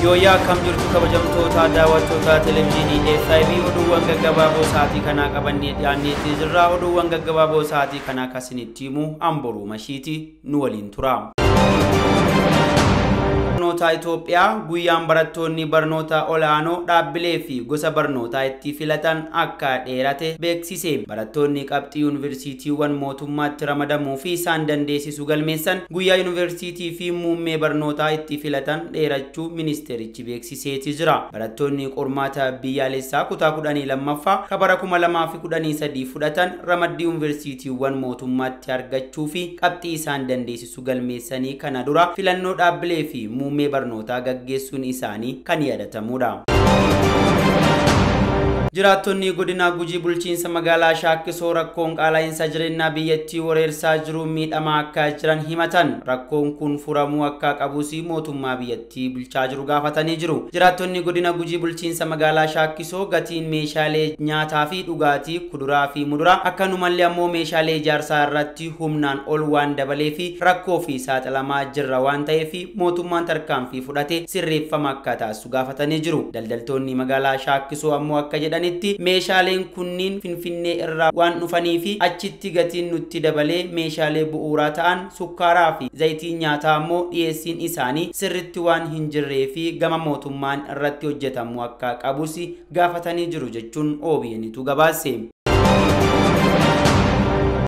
Yooyyaa akkam jirtu kabajamtoota daawwattoota televezyiinii FIB oduuwwan gaggabaaboo sa'aatii kanaa qabannee dhiyaanneetti jirra. Oduuwwan gaggabaaboo sa'aatii kanaa kasinitti himu Amboruu Mashiiti nu waliin tura. Barnoota Itoophiyaa guyyaan barattoonni barnoota olaanoo dhaabbilee fi gosa barnootaa itti filatan akka dheerate beeksise. Barattoonni qabxii yuunivarsiitiiwwan mootummaatti ramadamuu fi isaan dandeessisu galmeessan guyyaa yuunivarsiitii fi muummee barnootaa itti filatan dheerachuu ministeerichi beeksiseeti jira. Barattoonni qormaata biyyaalessaa kutaa 12ffaa ka bara 2013 fudhatan ramaddii yuunivarsiitiiwwan mootummaatti argachuu fi qabxii isaan dandeessisu galmeessanii kana dura filannoo dhaabbilee fi muummee barnootaa gaggeessuun isaanii kan yaadatamudha. Jiraattonni godina Gujii bulchiinsa magaalaa Shaakkisoo rakkoon qaala'insa jireenyaa biyyattii wareersaa jiru miidhamaa akka jiran himatan. Rakkoon kun furamuu akka qabus mootummaa biyyattii bulchaa jiru gaafatanii jiru. Jiraattonni godina Gujii bulchiinsa magaalaa Shaakkisoo gatiin meeshaalee nyaataa fi dhugaatii, kuduraa fi muduraa akkanumallee ammoo meeshaalee ijaarsaa irratti humnaan ol waan dabalee fi rakkoo fi saaxilamaa jirra waan ta'eef mootummaan tarkaanfii fudhate sirreeffama akka taasisu gaafatanii jiru. Daldaltoonni magaalaa Shaakkisoo ammoo akka jedhan meeshaaleen kunniin Finfinnee irraa waan dhufanii fi achitti gatiin nutti dabalee meeshaalee bu'uuraa ta'an sukkaaraa fi zayitii nyaataa ammoo dhiyeessiin isaanii sirritti waan hin jirree fi gama mootummaan irratti hojjetamu akka qabus gaafatanii jiru jechuun OBNtu gabaase.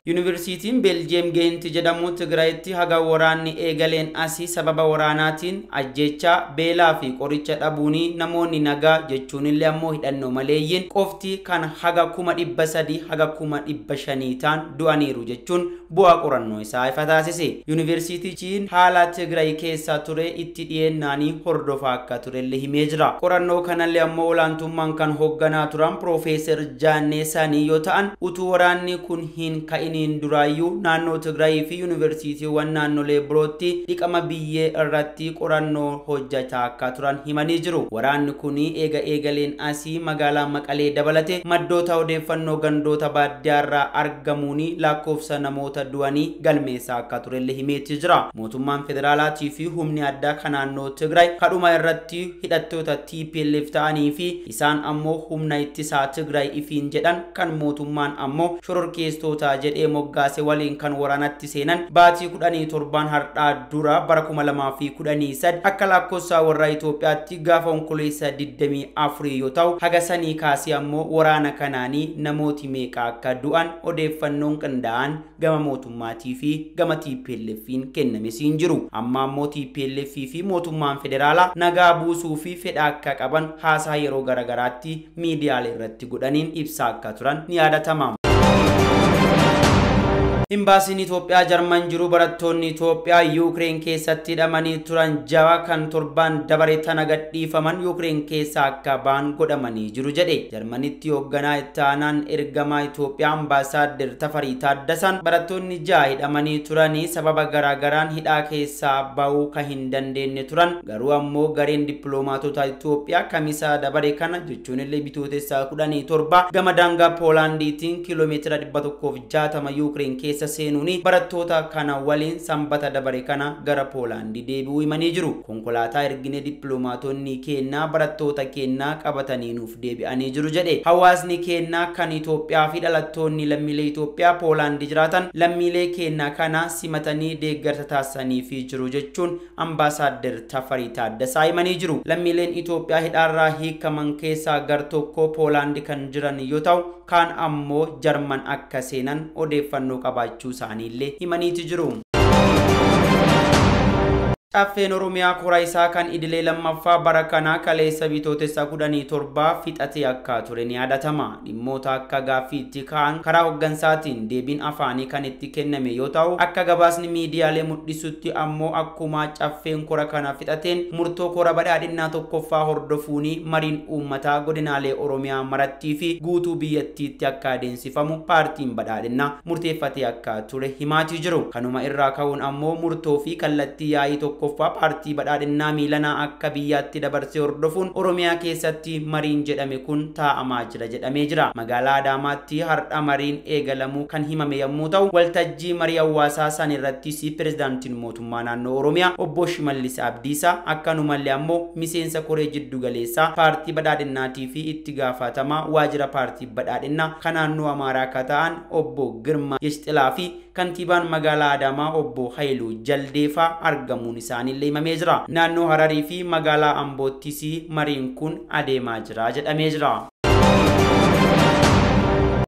Yuunivarsiitiin Beeljeem Geenti jedhamu Tigraayitti haga waraanni eegaleen asii sababa waraanaatiin ajjeechaa, beelaa fi qoricha dhabuun namoonni nagaa jechuun illee ammoo hidhannoo maleeyyiin qofti kan haga 300,000 haga 500,000 ta'an du'aniiru jechuun bu'aa qorannoo isaa ifa taasise. Yuunivarsiitichi haala Tigraay keessa ture itti dhiyeennaan hordofaa akka turellee himee jira. Qorannoo kanallee ammoo olaantummaan kan hoogganaa turan Piroofeesar Jaannee Sanii yoo ta'an utuu waraanni kun hin ka'in duraayyuu naannoo Tigraay fi yuunivarsiitiiwwan naannolee birootti dhiqama biyyee irratti qorannoo hojjetaa akka turan himanii jiru. Waraanni kun eega eegaleen asii magaalaa Maqalee dabalate maddoota odeeffannoo gandoota baadiyyaarraa argamuun lakkoofsa namoota du'anii galmeessaa akka turellee himeetti jira. Mootummaan federaalaatii fi humni addaa kan naannoo Tigraay kadhuma irratti hidhattoota TPLF ta'anii fi isaan ammoo humna ittisaa Tigraay ifiin jedhan kan mootummaan ammoo shororkeessitoota jedhee moggaase waliin kan waraanatti seenan baatii 17 har'aa dura bara 2013 akka lakkoofsa warra Itoophiyaatti gaafa onkoloolessa 24 yoo ta'u haga sanii kaasee ammoo waraana kanaanii namooti meeqa akka du'an odeeffannoon qindaa'an gama mootummaatii fi gama TPLF'n kenname siin jiru. Amma ammoo TPLF fi mootummaan federaalaa nagaa buusuu fi fedha akka qaban haasaa yeroo garagaraatti miidiyaalee irratti godhaniin ibsaa akka turan ni yaadatama. Imbaasiin Itoophiyaa Jarman jiru barattoonni Itoophiyaa Yuukireen keessatti hidhamanii turan jawa kan torban dabare tana gadhiifaman Yuukireen keessa akka ba'an godhamanii jiru jedhe. Jarmanitti hoogganaa itti aanaan ergamaa Itoophiyaa Ambaasaaddar Tafarii Taaddasaan barattoonni ja'a hidhamanii turanii sababa garaagaraan hidhaa keessaa ba'uu kan hin dandeenye turan garuu ammoo gareen dippiloomaatota Itoophiyaa kamisa dabare kana jechuun illee bitootessa 17 gama daangaa Poolaandiitiin kiiloomeetira 160 Yuukireen keessa seenuun barattoota kana waliin sanbata dabare kana gara Poolaandii deebi'uu himanii jiru. Konkolaataa ergine dippiloomaatonni kennaa barattoota kennaa qabatanii nuuf deebi'anii jiru jedhe. Hawaasni kennaa kan Itoophiyaa fi dhalattoonni lammiilee Itoophiyaa Poolaandii jiraatan lammiilee kennaa kana simatanii deeggarsa taasisaniifii jiru jechuun Ambaasaaddar Tafarii Taaddasaa himanii jiru. Lammiileen Itoophiyaa hidhaarraa hiikaman keessaa gar tokko Poolaandii kan jiran yoo ta'u kaan ammoo Jarman akka seenan odeeffannoo qabaachuu isaaniillee himaniiti jiru. Caffeen Oromiyaa kora isaa kan idilee lammaffaa bara kanaa kaleessa bitootessa 17 fixatee akka ture ni yaadatama. Dhimmoota akka gaaffiitti ka'an karaa hooggansaatiin deebiin afaanii kan itti kenname yoo ta'u akka gabaasni miidiyaalee mul'isutti ammoo akkuma caffeen kora kana fixateen murtoo kora badhaadhinnaa tokkoffaa hordofuun mariin uummataa godinaalee Oromiyaa marattii fi guutuu biyyattiitti akka adeemsifamu paartiin badhaadhinnaa murteeffatee akka ture himaatii jiru. Kanuma irraa ka'uun ammoo murtoo fi kallattii yaa'ii tokko 21ffaa paartii badhaadhinnaa miilanaa akka biyyaatti dabarsee hordofuun Oromiyaa keessatti mariin jedhame kun taa'amaa jira jedhamee jira. Magaalaa Adaamaatti har'a mariin eegalamuu kan himame yommuu ta'u, waltajjii marii hawaasaa san irrattis pirezidaantiin mootummaa naannoo Oromiyaa obbo Shimallis Abdiisaa akkanumallee ammoo miseensa koree jiddu galeessaa paartii badhaadhinnaatii fi itti gaafatamaa waajjira paartii badhaadhinnaa kan naannoo Amaaraa akka ta'an obbo Girma Yeshxilaa fi kantiibaan magaalaa Adaamaa obbo Haayiluu Jaldeefaa argamuun isaaniillee himamee jira. Naannoo Hararii fi magaalaa Amboottis mariin kun adeemaa jira jedhamee jira.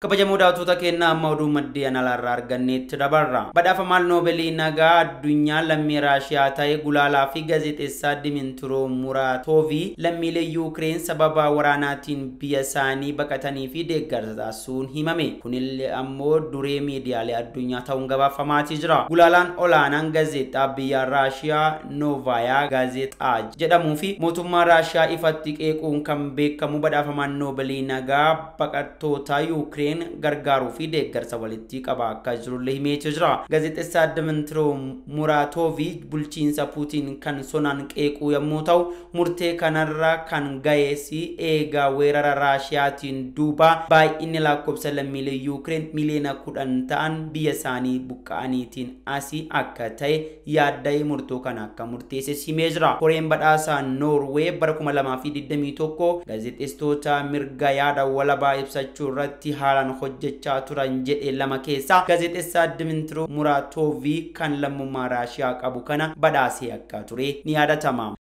Kabajamoo daawwattoota keenyaa, amma oduu maddeen alaarraa arganneetti dabarra. Badhaafamaan Noobeelii nagaa addunyaa lammii Raashiyaa ta'e gulaalaa fi gaazexeessaa Dimitiroo Muraatoovii lammiilee Yuukireen sababa waraanaatiin biyya isaanii baqatanii fi deeggarsa taasisuun himame. Kunillee ammoo duree miidiyaalee addunyaa ta'uun gabaafamaatii jira. Gulaalaan olaanaan gaazexaa biyya Raashiyaa Noovaayaa gaazexaa jedhamuu fi mootummaa Raashiyaa ifatti qeequun kan beekamu badhaafamaan Noobeelii nagaa baqattoota Yuukireen gargaaruu fi deeggarsa walitti qabaa akka jirullee himee jira. Gaazexeessaa Dimitiroo Muraatoovii bulchiinsa Puutiin kan sonaan qeequu yommuu ta'u, murtee kanarra kan ga'es eegaa weerara Raashiyaatiin duuba baay'inni lakkoofsa lammiilee Yuukireen miliyoona 10 ta'an biyya isaanii buqqa'aniitiin asii akka ta'e yaadda'ee murtoo kana akka murteesse himee jira. Koreen badhaasaa Noorwee bara 2021 gaazexeessitoota mirga yaada walabaa ibsachuu irratti haalaan hojjechaa turan jedhe lama keessaa gaazexeessaa Dimitiroo Muraatoovii kan lammummaa Raashiyaa qabu kana badhaasee akka ture ni yaadatama.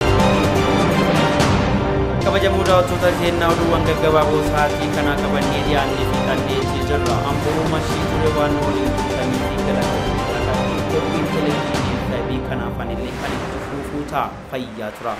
Kabajamoo daawwattoota keenyaa, oduuwwan gaggabaaboo sa'aatii kanaa qabannee dhiyaannee fixannee jirra. Amboo mashii ture waan waliin turtanii fi galata. Qophiin televezyiinii FIB kanaaf anillee kan itti fufuu ta'a. Fayyaa tura.